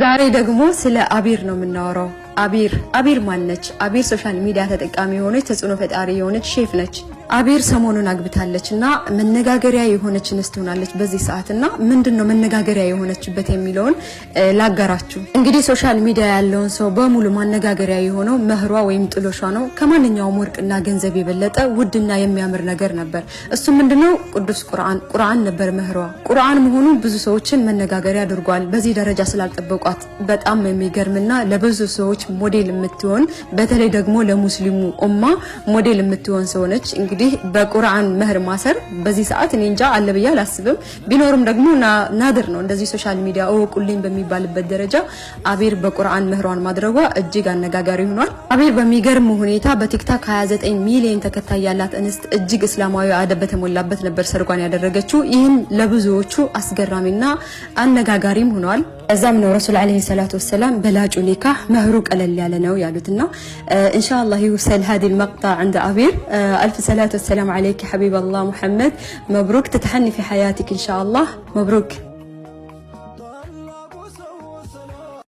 ዛሬ ደግሞ ስለ አቢር ነው የምናወራው። አቢር፣ አቢር ማነች? አቢር social media ተጠቃሚ የሆነች፣ ተጽዕኖ ፈጣሪ የሆነች ሼፍ ነች። አቢር ሰሞኑን አግብታለች እና መነጋገሪያ የሆነች እንስት ሆናለች በዚህ ሰዓት። እና ምንድን ነው መነጋገሪያ የሆነችበት የሚለውን ላጋራችሁ። እንግዲህ social media ያለውን ሰው በሙሉ ማነጋገሪያ የሆነው መህሯ ወይም ጥሎሿ ነው። ከማንኛውም ወርቅና ገንዘብ የበለጠ ውድና የሚያምር ነገር ነበር። እሱ ምንድነው? ቅዱስ ቁርአን፣ ቁርአን ነበር መህሯ። ቁርአን መሆኑ ብዙ ሰዎችን መነጋገሪያ አድርጓል። በዚህ ደረጃ ስላልጠበቋት። በጣም የሚገርምና ለብዙ ሰዎች ሞዴል የምትሆን፣ በተለይ ደግሞ ለሙስሊሙ ኡማ ሞዴል የምትሆን ሰው ነች። እንግዲህ በቁርአን መህር ማሰር በዚህ ሰዓት እኔ እንጃ አለ ብዬ አላስብም። ቢኖርም ደግሞ ናድር ነው። እንደዚህ social media እወቁልኝ በሚባልበት ደረጃ አቢር በቁርአን መህሯን ማድረጓ እጅግ አነጋጋሪ ሆኗል። አቢር በሚገርም ሁኔታ በ TikTok 29 ሚሊዮን ተከታይ ያላት እንስት እጅግ እስላማዊ አደብ በተሞላበት ነበር ሰርጓን ያደረገችው። ይህም ለብዙዎቹ አስገራሚና አነጋጋሪም ሆኗል። እዛም ነው ረሱል ዓለይሂ ሰላቱ ወሰላም በላጩ ኒካህ መህሩ ቀለል ያለ ነው ያሉትና ኢንሻአላህ يوصل هذه المقطع عند أبير. ألف صلاة والسلام عليك حبيب الله محمد، مبروك، تتهني في حياتك إن شاء الله، مبروك.